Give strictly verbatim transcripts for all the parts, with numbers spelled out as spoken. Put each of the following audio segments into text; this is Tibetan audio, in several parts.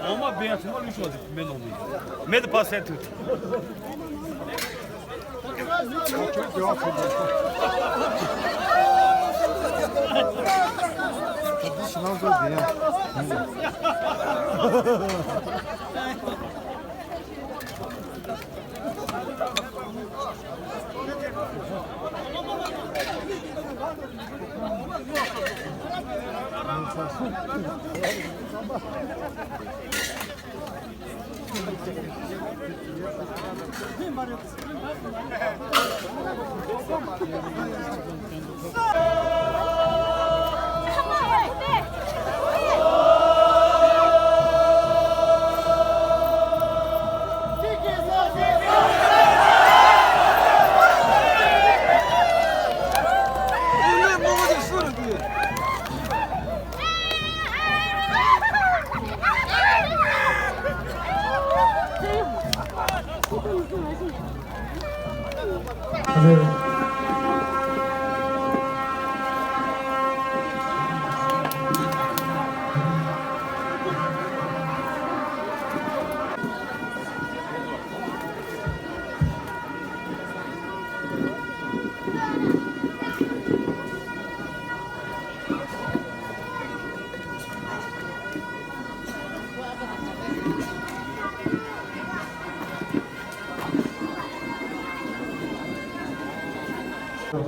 འོ་མ་བེ་ཚང་མ་ལུས་ཤོག་ཟེར་མེད་ནོ་མི་མེད་དུ་པ་སེ་ཐུ།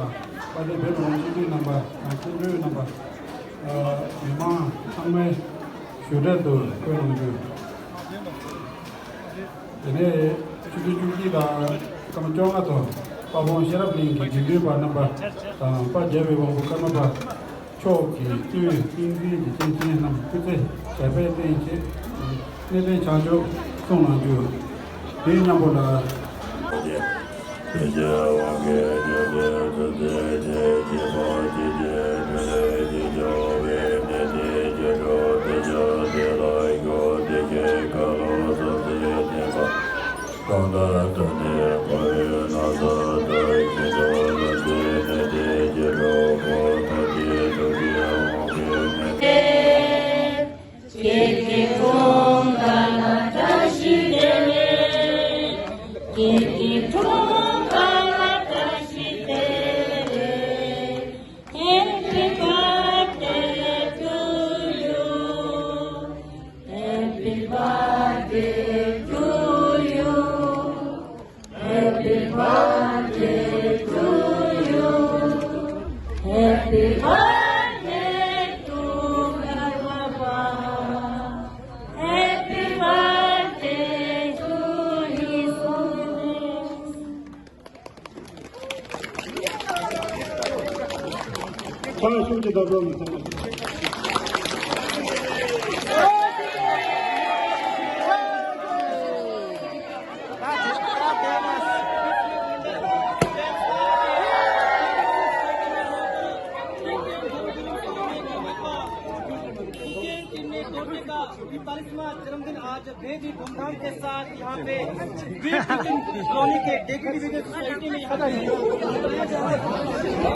དང་། དཔལ་ལྡན་བོད་མི་མང་སྤྱི་འཐུས་རྣམ་པ་དང་སྐྱབས་མགོན་རྣམ་པ། ཨ། མི་མང་ཚང་མའི་ཞབས་རྗེས་སུ་བཀོད་གནང་རྒྱུ། དེ་ནས་ཆུ་ཚོད་བཅུ་གཅིག་དང་སྐར་མ་བཅོ་ལྔ་ཐོག་དཔལ་སྤུངས་ཤེས་རབ་གླིང་གི་དགེ་འདུན་པ་རྣམ་པ་དང་། དཔལ་རྒྱལ་བའི་དབང་པོ་ཀརྨ་པ་མཆོག་གི་སྐུའི་ཏིང་འཛིན་གྱི་སྐྱེས་ཆེན་རྣམས་སྐུ་ཚེ་ཞབས་པད་བརྟན་ཅིང་གནས་བརྟན་བྱང་ཆུབ་གསུང་གནང་རྒྱུ། དེ་མཉམ་པོ་ལ། Happy birthday to you. Happy birthday to you. Happy birthday to Karmapa. Happy birthday to His Holiness.